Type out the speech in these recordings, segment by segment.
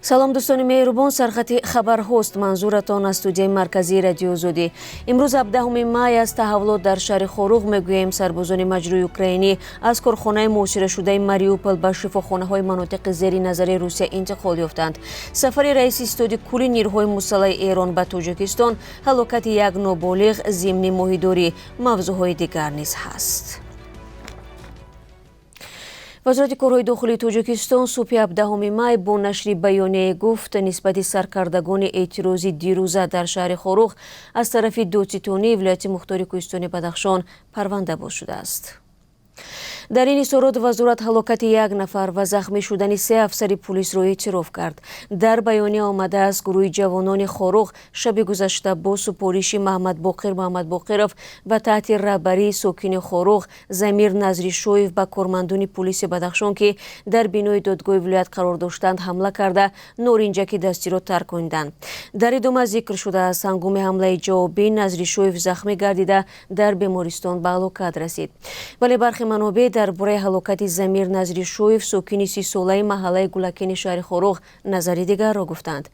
Салом, дӯстони меҳрубон. Сархати хабарҳост манзуратон аз студияи марказии Радиои Озодӣ. Имрӯз 17 май аз таҳаввулот дар шаҳри Хоруғ мегӯем. Сарбозони маҷрӯҳи украинӣ аз корхонаи муҳосирашудаи Мариупол ба шифохонаҳои манотиқи зери назари Русия интиқол ёфтанд. Сафари раиси Ситоди кулли нирӯҳои мусаллаҳи Эрон ба Тоҷикистон, ҳалокати як ноболиғ зимни моҳидорӣ, мавзӯъҳои дигар низ ҳаст. Вазорати корҳои дохилии Тоҷикистон субҳи 17 май бо нашри баёнияе гуфт, нисбати саркардагони эътирози дирӯза дар шаҳри Хоруғ аз тарафи додситонии вилояти мухтори кӯҳистони Бадахшон парванда боз шудааст. Дар ин изҳорот вазорат ҳалокати як нафар ва захмӣ шудани се афсари пулисро эътироф кард. Дар баёния омадааст, гурӯҳи ҷавонони Хоруғ шаби гузашта бо супориши Маҳмадбоқир Маҳмадбоқиров ва таҳти раҳбарии сокини Хоруғ Замир Назришоев ба кормандони пулиси Бадахшон, ки дар бинои додгоҳи вилоят қарор доштанд, ҳамла карда, норинҷаки дастиро тарконданд. Дар идома зикр шудааст, ҳангоми ҳамлаи ҷавобӣ Назришоев захмӣ гардида, дар бемористон ба ҳалокат расид. Вале бархе манобеъ дар бораи ҳалокати Замир Назришоев, сокини 30-солаи маҳаллаи Гулакини шаҳри Хоруғ, назари дигарро гуфтанд.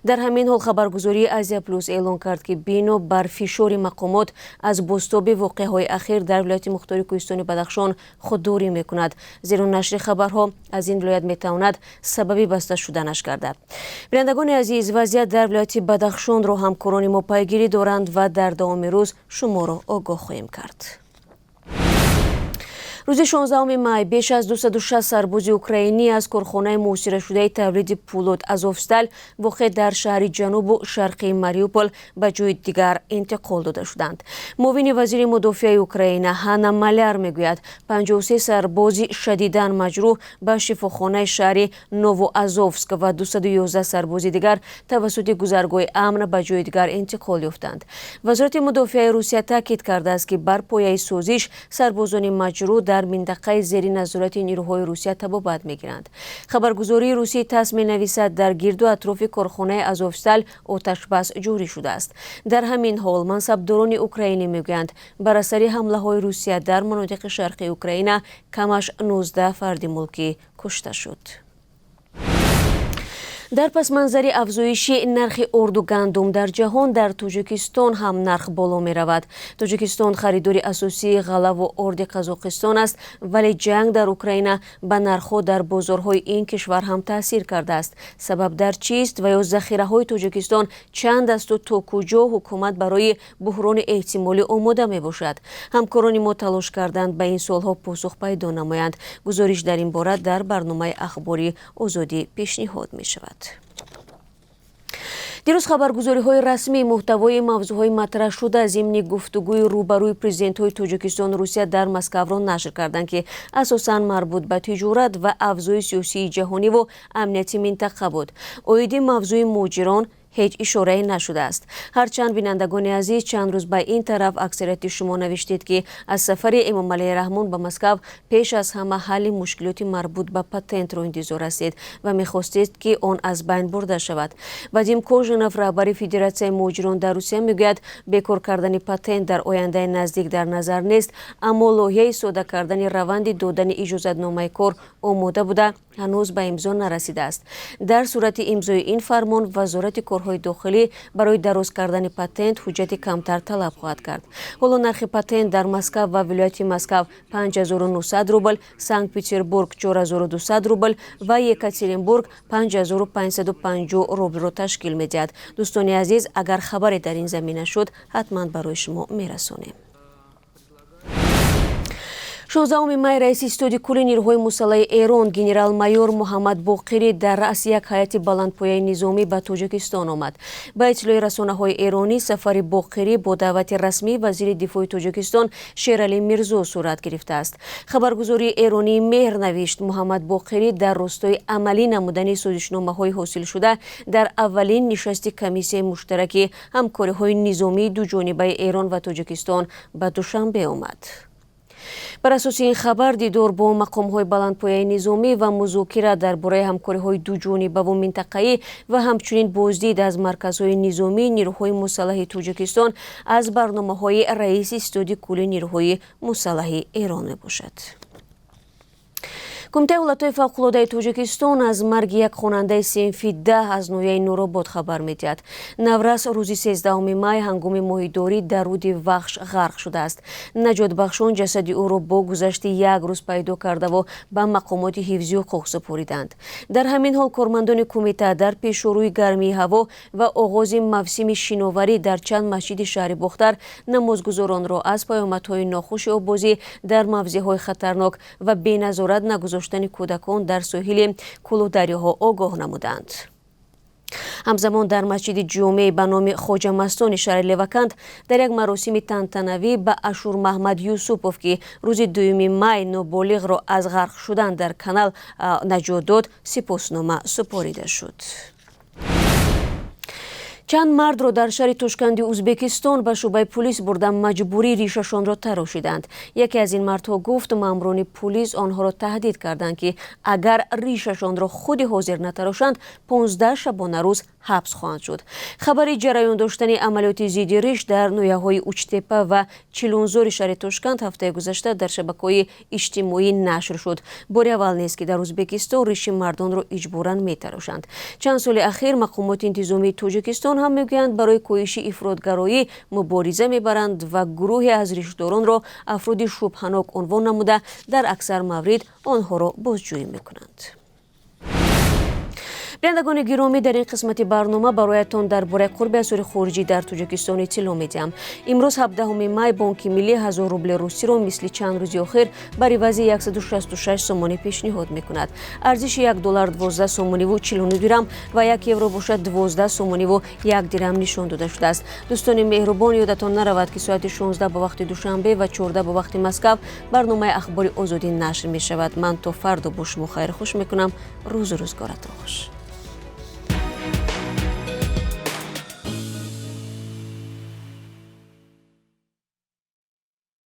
Дар ҳамин ҳол хабаргузории Азия Плюс эълон кард, ки бино бар фишори мақомот аз бозтоби воқеаҳои ахир дар вилояти мухтори кӯҳистони Бадахшон худдорӣ мекунад, зеро нашри хабарҳо аз ин вилоят метавонад сабаби баста шуданаш гардад. Бинандагони азиз, вазъият дар вилояти Бадахшонро ҳамкорони мо пайгирӣ доранд ва дар давоми рӯз шуморо огоҳ хоҳем кард. Рӯзи 16 май беш аз 260 сарбози украинӣ аз корхонаи муҳосирашудаи тавлиди пӯлод Азовстал, воқеъ дар шаҳри ҷанубу шарқии Мариупол, ба ҷои дигар интиқол дода шуданд. Муовини вазири мудофиаи Украина Ҳанна Маляр мегӯяд, 53 сарбози шадидан маҷрӯҳ ба шифохонаи шаҳри Новоазовск ва 211 сарбози дигар тавассути гузаргоҳи амн ба ҷои дигар интиқол ёфтанд. Вазорати мудофиаи Русия таъкид кардааст, ки бар пояи созиш сарбозони маҷрӯҳ дар минтақаи зери назорати нирӯҳои Русия табобат мегиранд. Хабаргузории русии ТАСС менависад, дар гирду атрофи корхонаи Азовстал оташбас ҷорӣ шудааст. Дар ҳамин ҳол мансабдорони украинӣ мегӯянд, бар асари ҳамлаҳои Русия дар манотиқи шарқии Украина камаш 19 фарди мулкӣ кушта шуд. Дар пасманзари афзоиши нархи орду гандум дар ҷаҳон, дар Тоҷикистон ҳам нарх боло меравад. Тоҷикистон харидори асосии ғаллаву орди Қазоқистон аст, вале ҷанг дар Украина ба нархҳо дар бозорҳои ин кишвар ҳам таъсир кардааст. Сабаб дар чист ва ё захираҳои Тоҷикистон чанд асту то куҷо ҳукумат барои буҳрони эҳтимолӣ омода мебошад? Ҳамкорони мо талош карданд, ба ин суолҳо посух пайдо намоянд. Гузориш дар ин бора дар барномаи Ахбори Озодӣ пешниҳод мешавад. Дирӯз хабаргузориҳои расмӣ муҳтавои мавзӯъҳои матраҳшуда зимни гуфтугӯи рӯбарӯи президентҳои Тоҷикистону Русия дар Москавро нашр карданд, ки асосан марбут ба тиҷорат ва авзои сиёсии ҷаҳониву амнияти минтақа буд. Оиди мавзӯи муҳоҷирон ҳеҷ ишорае нашудааст. Ҳарчанд, бинандагони азиз, чанд рӯз ба ин тараф аксарияти шумо навиштед, ки аз сафари Эмомалӣ Раҳмон ба Москав пеш аз ҳама ҳалли мушкилоти марбут ба патентро интизор ҳастед ва мехостед, ки он аз байн бурда шавад. Вадим Кожанов, раҳбари Федератсияи муҳоҷирон дар Русия, мегӯяд, бекор кардани патент дар ояндаи наздик дар назар нест, аммо лоиҳаи сода кардани раванди додани иҷозатномаи кор омода буда, ҳанӯз ба имзо нарасидааст. Дар сурати имзои ин фармон Вазорати корҳои дохилӣ барои дароз кардани патент ҳуҷҷати камтар талаб хоҳад кард. Ҳоло нархи патент дар Москав ва вилояти Москав 5900 рубл, Санкт Петербург 4200 рубл ва Екатеринбург 5550 рублро ташкил медиҳад. Дӯстони азиз, агар хабаре дар ин замина шуд, ҳатман барои шумо мерасонем. 16 май раиси Ситоди кулли нирӯҳои мусаллаҳи Эрон генерал-майор Муҳаммад Боқирӣ дар раъси як ҳайати баландпояи низомӣ ба Тоҷикистон омад. Ба иттилои расонаҳои эронӣ, сафари Боқирӣ бо даъвати расмии вазири дифои Тоҷикистон Шералӣ Мирзо сурат гирифтааст. Хабаргузории эронии Меҳр навишт, Муҳаммад Боқирӣ дар ростои амалӣ намудани созишномаҳои ҳосилшуда дар аввалин нишасти комиссияи муштараки ҳамкориҳои низомии дуҷонибаи Эрон ва Тоҷикистон ба Душанбе омад. Бар асоси ин хабар, дидор бо мақомҳои баландпояи низомӣ ва музокира дар бораи ҳамкориҳои дуҷонибаву минтақаӣ ва ҳамчунин боздид аз марказҳои низомии нирӯҳои мусаллаҳи Тоҷикистон аз барномаҳои раиси Ситоди кулли нирӯҳои мусаллаҳи Эрон мебошад. Кумитаи ҳолатҳои фавқулодаи Тоҷикистон аз марги як хонандаи синфи 10 аз ноҳияи Нуробод хабар медиҳад. Наврас рӯзи 13 май ҳангоми моҳидорӣ дар руди Вахш ғарқ шудааст. Наҷотбахшон ҷасади ӯро бо гузашти як рӯз пайдо кардаву ба мақомоти ҳифзи ҳуқуқ супориданд. Дар ҳамин ҳол кормандони кумита дар пешорӯи гармии ҳаво ва оғози мавсими шиноварӣ дар чанд масҷиди шаҳри Бохтар намозгузоронро аз паёмадҳои нохуши оббозӣ дар мавзеъҳои хатарнок ва беназорат нагузоштани кӯдакон дар соҳили кӯлу дарёҳо огоҳ намуданд. Ҳамзамон дар масҷиди ҷомеъ ба номи Хоҷа Мастони шаҳри Леваканд дар як маросими тантанавӣ ба Ашур Маҳмад Юсупов, ки рӯзи 2 май ноболиғро аз ғарқ шудан дар канал наҷот дод, сипоснома супорида шуд. Чанд мардро дар шаҳри Тошканди Узбекистон ба шӯъбаи пулис бурда маҷбурӣ ришашонро тарошиданд. Яке аз ин мардҳо гуфт, маъмурони пулис онҳоро таҳдид карданд, ки агар ришашонро худи ҳозир натарошанд, 15 шабонарӯз ҳабс хоҳанд шуд. Хабари ҷараён доштани амалиёти зидди риш дар ноҳияҳои Учтепа ва Чилунзори шаҳри Тошканд ҳафтаи гузашта дар шабакаҳои иҷтимоӣ нашр шуд. Бори аввал нест, ки дар Узбекистон риши мардонро иҷборан метарошанд. Чанд соли ахир мақомоти интизомии Тоҷикистон ҳам мегӯянд, барои коҳиши ифротгароӣ мубориза мебаранд ва гурӯҳе аз ришдоронро афроди шубҳанок унвон намуда, дар аксар маврид онҳоро бозҷӯӣ мекунанд. Бинандагони гиромӣ, дар ин қисмати барнома бароятон дар бораи қурби асъори хориҷӣ дар Тоҷикистон иттилоъ медиҳам. Имрӯз 17 май Бонки Миллӣ 1000 рубли русиро мисли чанд рӯзи охир бар ивази 166 сомонӣ пешниҳод мекунад. Арзиши 1 доллар 12 сомониву 49 дирам ва 1 евро бошад 12 сомониву 1 дирам нишон дода шудааст. Дӯстони меҳрубон, ёдатон наравад, ки соати 16 ба вақти Душанбе ва 14 ба вақти Москав барномаи Ахбори Озодӣ нашр мешавад. Ман то фардо бо шумо хайрхуш мекунам. Рӯзу рӯзгоратон хуш.